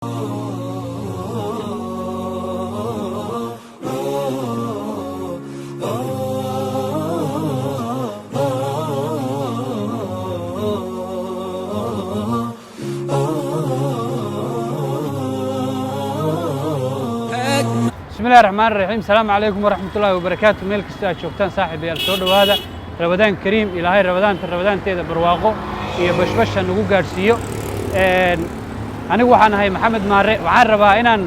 Bismi illahi raxmaan raxiim. Asalaamu calaykum waraxmat ullaahi wabarakaatu. Meel kasta aad joogtaan, saaxiibayaal, soo dhowaada. Rabadaan kariim. Ilaahay rabadaanta rabadaanteeda barwaaqo iyo bashbasha nagu gaadhsiiyo. Anigu waxaan ahay Maxamed Maare. Waxaan rabaa inaan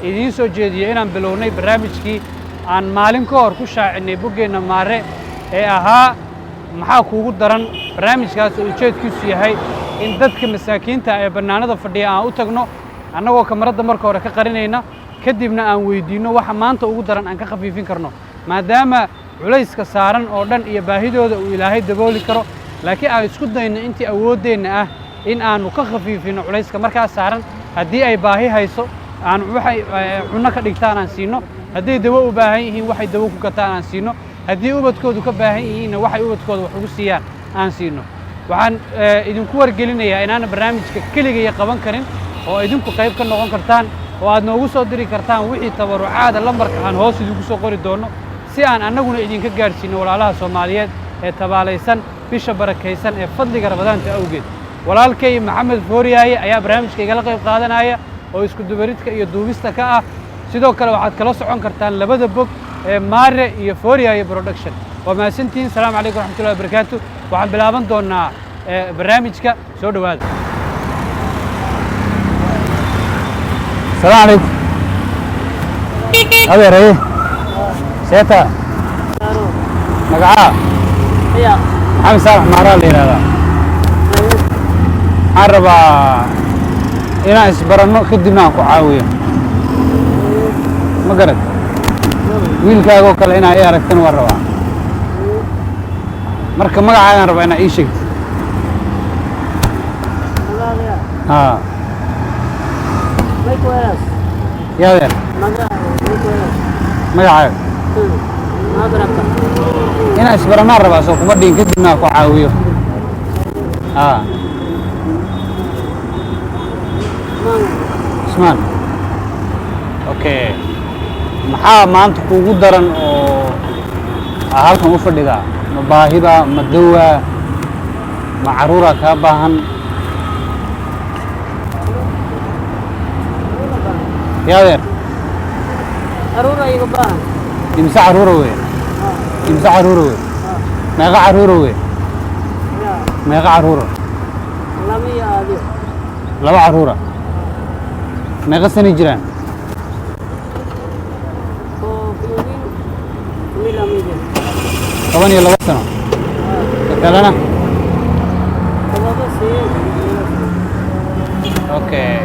idiin soo jeediyo inaan bilownay barnaamijkii aan maalin ka hor ku shaacinay boggeenna Maare ee ahaa "Maxaa kuugu daran?" Barnaamijkaas oo ujeedkiisu yahay in dadka masaakiinta ee bannaanada fadhiya aan u tagno, annagoo kamaradda marka hore ka qarinayna, kadibna aan weydiinno waxa maanta ugu daran aan ka khafiifin karno, maadaama culayska saaran oo dhan iyo baahidooda uu Ilaahay dabooli karo, laakiin aan isku dayno intii awooddeenna ah in aanu ka khafiifino culayska markaas saaran. Haddii ay baahi hayso, aan waxay cunno ka dhigtaan aan siino. Hadday dawo u baahan yihiin, waxay dawo ku gataan aan siino. Haddii ubadkoodu ka baahan yihiinna, waxay ubadkooda wax ugu siiyaan aan siino. Waxaan idinku wargelinayaa inaana barnaamijka keligaya qaban karin oo idinku qayb ka noqon kartaan oo aad noogu soo diri kartaan wixii tabarucaada lambarka aan hoos idinku soo qori doono, si aan annaguna idinka gaadhsiino walaalaha Soomaaliyeed ee tabaalaysan bisha barakaysan ee fadliga Rabadaanta awgeed. Walaalkay Maxamed Fooriyaaye ayaa barnaamijka igala qayb qaadanaya oo isku dubaridka iyo duubista ka ah. Sidoo kale waxaad kala socon kartaan labada bog ee Maare iyo Fooriyaaye Production. Waa mahadsantihiin. Salaamu calaykum waraxmatullahi wabarakaatu. Waxaan bilaaban doonaa barnaamijka. Soo dhowaada. Asalaamu calaykum, adeeraye. Seeta magacaa? Maxamed Saalax Maaraa la yidhahdaa. Waxaan rabaa inaan isbaranno, kadibna aan ku caawiyo. Ma garad? Wiilkaagoo kale inaa ii aragtana waan rabaa. Marka magacaagaan rabaa inaa ii sheegto. Haa, yaa adeer, magacaaga inaan isbarannaan rabaa, soo kuma dhihin? Kadibna aan ku caawiyo. Haa, Cusmaan. Okay, maxaa maanta kuugu daran oo aa halkan u fadhidaa? Ma baahiba, ma dawa, ma carruuraa kaa baahan? Yaa adeer? Caruura iga baahan. Imse carruura wey? Imse carruura wey? Meeqa carruura wey? Meeqa carruura? Lama iyo aadiyo. Laba carruura. Meeqa sanay jiraan? Oo kuwin milamide. 12 sano. Ka kalena? 7 sii. Okay,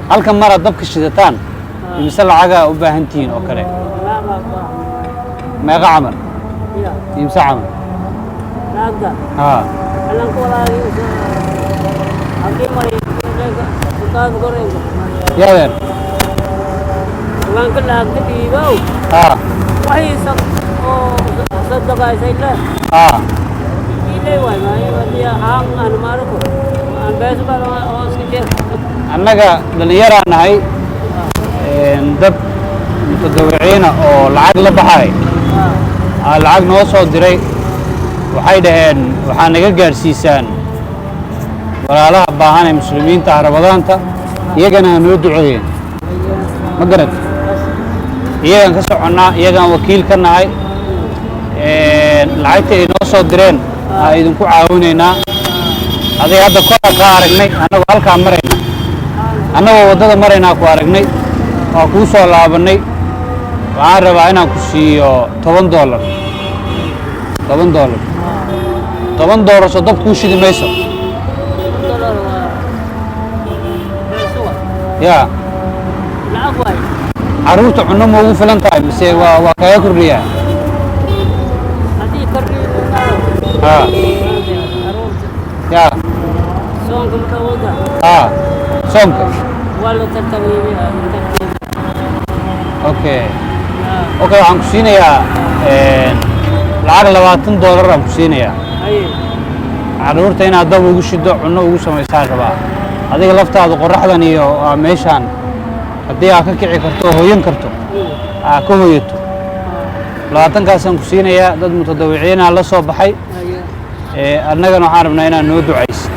halkan maraad dabka shidataan, imise lacagaa u baahan tihiin oo kale? Laba baahan. Meeqa camal? Ya. Imse camal? Naagda. Haa. Alanku walaagi hakii maray qaad koreenka. Yaa adeer? Lanka laagta dhiibow. Haa. Waxay oo sadaqaysay le. Haa. Ilay waay maay wadiya aan aan maarko aan bees baa oo iska jeer. Annaga dhallinyaraa nahay, dad mutadawiciina oo lacag la baxay aa lacag noo soo diray. Waxay dhaheen waxaa naga gaadhsiisaan walaalaha baahan ee muslimiinta ah Rabadaanta, iyagana ha noo duceeyeen. Ma garad? Iyagaan ka soconnaa, iyagaan wakiil ka nahay. Lacagta ay noo soo direen aa idinku caawinaynaa. Aday hadda kora ka aragnay, annagoo halkaa marayna, annagoo waddada maraynaa ku aragnay, waa kuu soo laabannay. Waxaan rabaa inaan ku siiyo $10. $10, $10 soo dab kuu shidi mayso. Dollar waa bees waa. Yaa? Lacag waay. Carruurta cunno ma ugu filan tahay mise waa kaga kordhiyaa? Haddii kordhiyo. Haa. Caruurta. Yaa? Soonka marka wada. Haa, soonka. Waa la tartamiya tartiib. Okay, waxaan ku siinayaa lacag $20 aan ku siinayaa. Haye. Carruurta inaad dab ugu shido, cunno ugu samaysaan rabaa. Adiga laftaadu qorraxdan iyo meeshaan haddii aad ka kici karto oo hoyan karto, aa ka hoyato. 20-kaasaan ku siinayaa. Dad mutadawiciinaa la soo baxay. Annagana waxaan rabnaa inaad noo ducaysid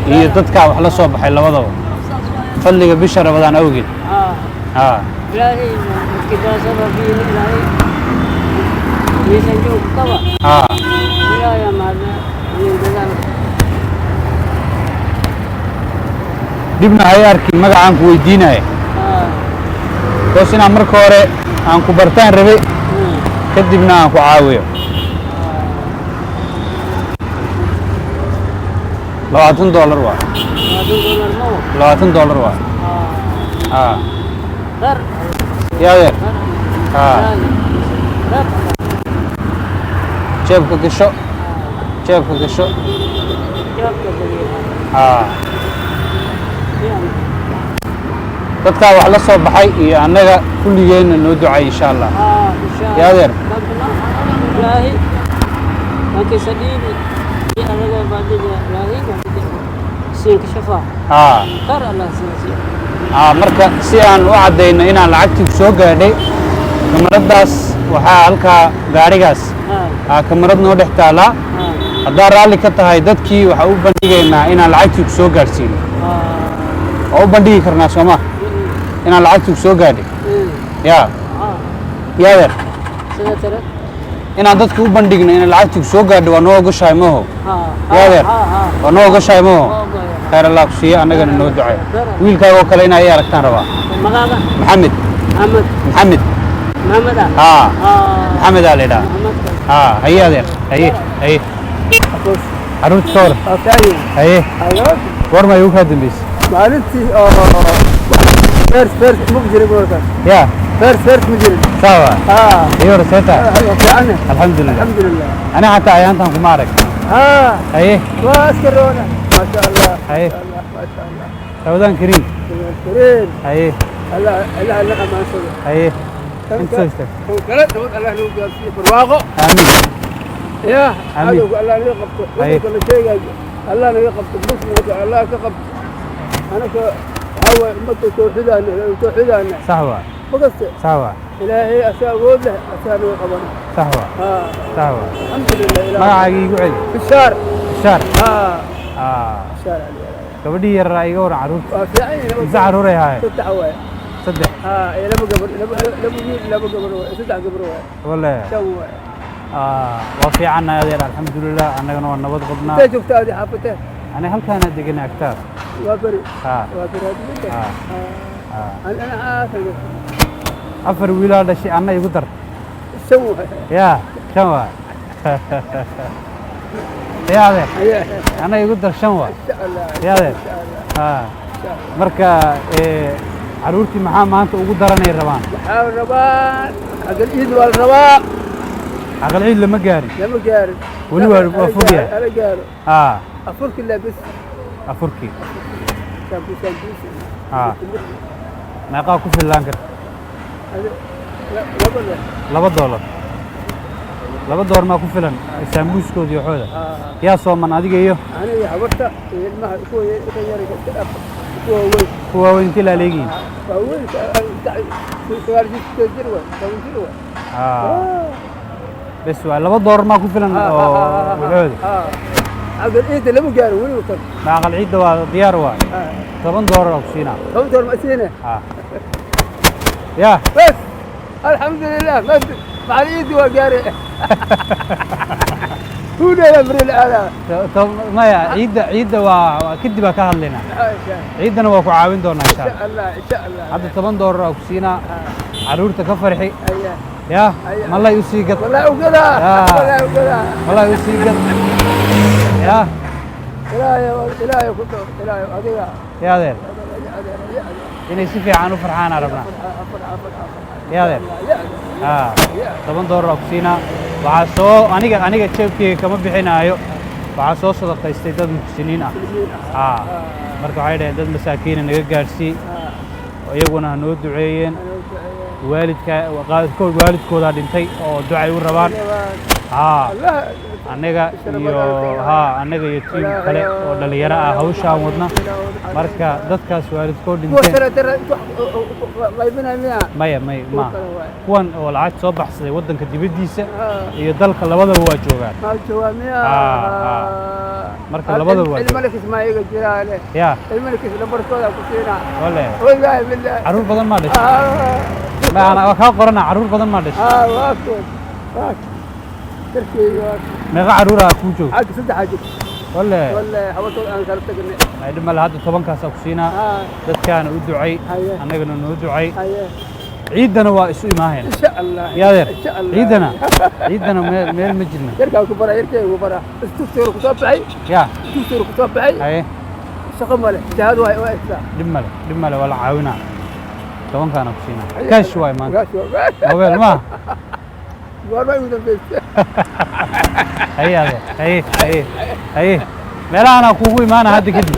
iyo dadkaa wax la soo baxay labadaba, fadliga bisha Rabadaan awgeed. Haa. Ilaahay markii baasaba biin, Ilaahay miisan joog qaba. Ilaahay maadna nin dadaal. Dhibna hay arkin, magacaan ku weydiinaya. Toos inaan marka hore aan ku bartaan rabay, kadibna aan ku caawiyo. $20 waa. $20 mo. $20 waa. Haa. Dar. Yaa adeer. Haa. Dar. Jeebka gasho, jeebka gasho. Jawaabka geliya. Haa. Dadkaa wax la soo baxay iyo annaga kulligeenna noo ducay, insha Allah. Insha. Yaa adeer. Ilaahay markiisa dhiibi anaga baadida, Ilaahay siinka shafaa. Khayr Allah siin. Haa, marka si aan u caddayno inaan lacagtii ku soo gaadhay, kamaradaas waxaa halkaa gaadhigaas kamarad noo dhex taallaa. Haddaa raalli ka tahay, dadkii waxaa u bandhigaynaa inaan lacagtii ku soo gaadhsiino. Waa u bandhigi karnaa, sooma, inaan lacagtii ku soo gaadhay? Yaa, yaa adeer. Sida tare. Inaan dadka u bandhigno inaan lacagtii ku soo gaadho, waa noo ogoshahay, maho? Haa. Yaa adeer. Haa. Waa noo ogoshahay, maho? Waa ogolyahay. Khayr Allah ku siiyo, annagana noo ducay. Wiilkaaga oo kale inaa ii aragtaan rabaa. Magaaga? Maxamed. Maxamed. Maxamed. Maxamed ah. Haa, Maxamed aa la idhaha. Maxamed. Haa, haye adeer, haye, haye. Carruurta ka war? Haye, goorma igu kaa dambeysay? Maalintii oo first first ma jirin goorkaas. Yaa? First first ma jirin. Sawa. Haa. Iyo hore seeta? Fiican. Alxamdulilah. Alxamdulilah. Ani xataa ayaantan kuma arag. Haa. Haye. Waa iska roona, maasha Allah. Haye. Maasha Allah, maasha Allah. Ramadaan kariim. Kariim. Haye. Allah, Allah naqa maansado. Haye, inta soo istaag. Kan kale nabad Allah nagu gaarsiiyo, barwaaqo. Aamiin. Ya. Amiin. Cadowga Allah naga qabto. Haye. Waddanka la sheegayo Allah naga qabto, muslimka Allah ka qabto. Anaka waxaa waaye ummadda tawxiidaana, tawxiidaana. Sax waa. Makaste. Sax waa. Ilaahay asaa awood leh, asaa naga qabana. Sax waa. Haa. Sax waa. Alxamdulilah, Ilaah. Magacaaga iigu celi. Bishaar. Bishaar. Haa. Bishaar Ali. Gabadhii yararaa iga waran, carruurta? Waa fiican yihiin. Mise carruuray haayeen? Saddex waaye. Saddex. Haa, iyo laba gabar, laba wiil, laba gabar waaye, saddex gabar waaye. Wale. Shan waaye. Waa fiicannahay adeer, alxamdulilah, annagana waa nabad qabnaa. Intee joogta adi, xaafatee? Ani halkaana degan, agtaar. Waa beri. Haa. Waa beri hadda. Haa. Haa. Ana aakan. Afar wiilaa dhashay, anna igu dar. Shan waaye. Yaa, shan waa. Yaa adeer. Aye. Anna igu dar, shan waa. Insha Allah. Yaa adeer. Insha Allah. Haa, marka carruurtii maxaa maanta ugu daranay rabaan? Waxaa rabaa xagal ciid waa la rabaa. Aqal ciid lama gaarin. Lama gaarin. Weli waa fog yahay. Hala gaaro. Haa. Afurkii laa bes. Afurkii. Saambuus, saambuus. Haa, meeqaa ku fillaan karta? Laba leh. $2, $2 maa ku filan saambuuskooda iyo waxooda? Haa. Yaa sooman, adiga iyo? Aniga, habarta iyo ilmaha, kuwa ka yar, kuwa waaweyn. Kuwa waaweyn intii la aleegiyin? Waaweyn 9 jir, 8 jir waay, 10 jir waay. Haa, bes waa $2 maa ku filan oo waxooda. Xagal ciidda lama gaaro weli kan. Ma aqal ciidda waa diyaar, waa $10 aa ku siinaa. $10 ma siine? Haa, yaa. بس الحمد لله، ما مع العيد وقاري هو لا يمر الآلة. Maya, ciidda, ciidda waa kadib baa ka hadlaynaa. Ciiddana waa ku caawin doonaa, insha إن Allah. شاء الله، إن شاء الله. Hadda $10 aa ku siinaa, carruurta ka farxi. أيه. Yaa malay u sii gad. والله وكذا. والله وكذا. Malay u sii gad, yaa. إلهي إلهي كنت إلهي أديك. Yaa adeer, inay si fiican u farxaanaa rabnaa, yaa adeer. Haa, $10 aa ku siinaa. Waxaa soo aniga jeebkeyga kama bixinaayo, waxaa soo sadaqaystay dad muxsiniin ah. Haa, marka waxay dhaheen dad masaakiina naga gaadhsii, oo iyaguna ha noo duceeyeen. Waalidka qaarkood waalidkoodaa dhintay oo ducay u rabaan. Haa. الله. Annaga iyo haa, annaga iyo tiim kale oo dhallinyaro ah hawshaan wadna. Marka dadkaas waalidkood Kuwa dhinteen. Kale dara wax qaybinaya miya? Maya, maya, Kuwa ma kale waay. Kuwan oo lacag soo baxsaday waddanka dibaddiisa Ah. iyo dalka labadaba waa joogaan. Ma joogaa miya? Ah, ah. Marka labadaba waa Ilmo lakis ma iga jiraane. Yaa. Ilmo lakis lambarkooda ku siinaa. Wale. Wallaahi billaahi. Carruur badan maa dhashay? Ah. Ma ana waa kaa qorana, carruur badan maa dhashay? Ah, waa kood. Waa darkeyga waa. Meeqa carruuraa kuu joogta? Xagga saddexaa jirta. Wale. Wallaahi habartood aan kala tagnay. Ay, dhib male, hadda 10kaasaa ku siinaa. Ah. Dadkaana u ducay. Haye. Annagana noo ducay. Haye. Ciiddana waa isu imaahayna. Insha Allah. Yaa adeer. Insha Allah. Ciidana meel ma jirna. Yarkaa ku bara, yarkeyga ku bara. Dugsiga ku soo baxay. Yaa. Dugsiga ku soo baxay. Haye. Shaqo male. Shahaado waa isla. Dhib male, dhib male, waa la caawinaa. 10kaana ku siinaa kaash waay maanta. Kaash waay. Mobile maaha. Goorma igu dambeysay? Haye adeer, haye, haye, haye, meelahanaa kuugu imaana hadda kadib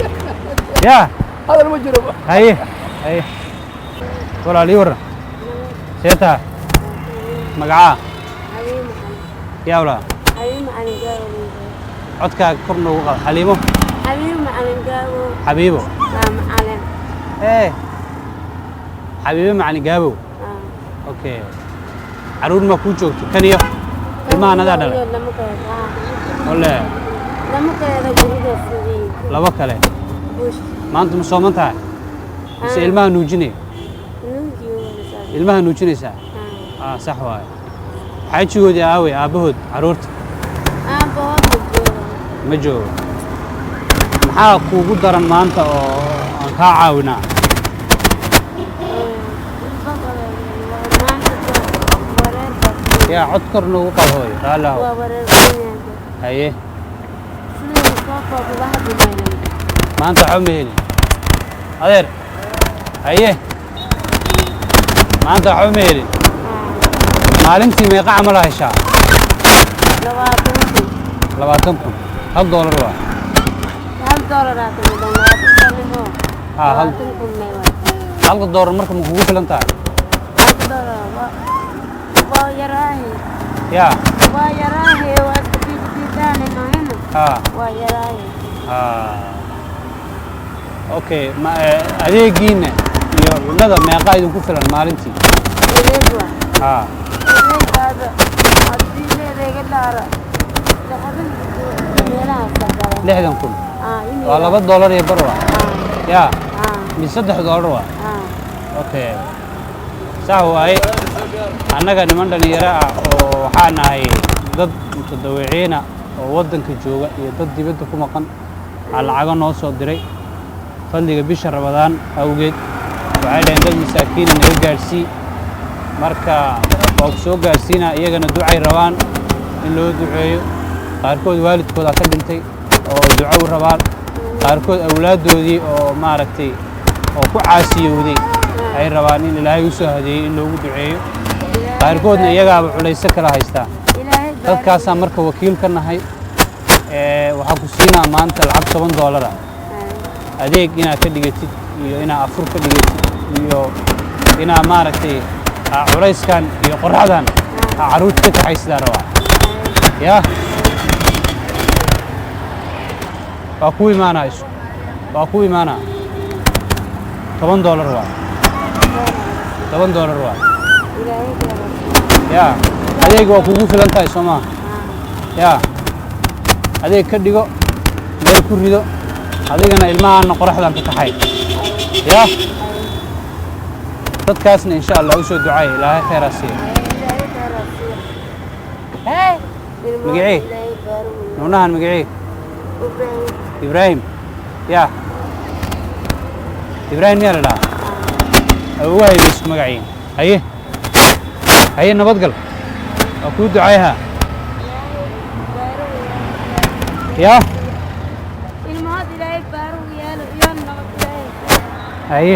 yaa. Hadal ma jiro. Haye, haye, walaal, ii warran, see tahay? Magacaa? Yaa walaa. Xabiib Macalin Gaawo. Codkaaga kor noogu qaad. Xaliimo? Xabiib Macalin Gaawo. Xabiibo? Waa macalin. Ee, Xabiibo Macalin Gaabow. Ah. Okay, carruur ma kuu joogto? Kan iyo ilmahan adaa dhalay? Lama kale. Ole. Lama kale guriga sidii. Labo kale. Bush. Maanta ma sooman tahay mise ilmaha nuujinaya? Nuujiyo. Ilmaha nuujinaysaa? Ah. Ah, sax waaye. Xaajigoodii aawey, aabbahood carruurta? Aabbahood ma joogo. Ma joogo. Maxaa kuugu daran maanta oo aan kaa caawinaa? Maanta wareer. Yaa, cod kor noogu qab, hooyo, raalli ahow. Waa wareer. Haye. Sidii soo koobo wax dhimayna. Maanta waxba ma helin, adeer. Haye, maanta waxba ma helin. Maalintii meeqa camal aa heshaa? 20,000. 20,000, $1 waa. $1 aa kamid ah 20,000. Ah, 20,000 ne waa. Halka doolar marka ma kugu filan tahay? $1 waa yaraahe. Yaa. Waa yaraahe, waa iska fiidfiidaane maahina. Haa. Waa yaraahe. Haa, okay. Ma adeegiina iyo cunnada meeqa idinku filan maalintii? Adeeg waa. Haa. Adeegaada haddii leedeega dhaara 60 meelahaas gala. 60,000? Ah. Waa $2 iyo bar waa. Yaa. Ah. Mise $3 waa? Ah. Okay, sax waaye. Annaga niman dhallinyaro ah oo waxaa nahay dad mutadawiciina oo waddanka jooga iyo dad dibadda ku maqan waxaa lacago noo soo diray fadliga bisha Ramadaan awgeed. Waxay dhaheen dad masaakiina naga gaadhsii. Marka waa ku soo gaadhsiinaa. Iyagana ducay rabaan in loo duceeyo. Qaarkood waalidkoodaa ka dhintay oo duco u rabaan, qaarkood awlaaddoodii oo maaragtay oo ku caasiyowday ay rabaan in Ilaahay u soo hadeeyey in loogu duceeyo, qaarkoodna iyagaaba culayso kala haystaa. Ilaahay. Dadkaasaa marka wakiil ka nahay. Waxaa ku siinaa maanta lacag $10 ah, adeeg inaad ka dhigatid iyo inaad afur ka dhigatid iyo inaad maaragtay aa culayskan iyo qorraxdan aa carruurta ka kaxaysidaa rabaa. Yaa, waa ku imaanaa, isu waa ku imaanaa. $10 waa, $10 waa. Ilaahay gaara. Yaa, adeeg waa kugu filan tahay, soo maa? Yaa, adeeg ka dhigo, meel ku rido, adigana ilmahaana qoraxdan ka kaxay. Yaa, dadkaasna insha Allah u soo ducaay, Ilaahay khayraa siiya. Ilaahay gaara siiya. Magacee? Ilaahay baaro. Nuunahan magacee? Ibrahim. Ibraahim. Yaa, Ibraahim miyaa la dhahaa? Awowahay bay isku magaciin. Haye, haye, nabadgal, waa kuu ducayhaa. Yaa. Ilmahood Ilaahay baaro yeelo iyo nabad Ilaahay. Haye.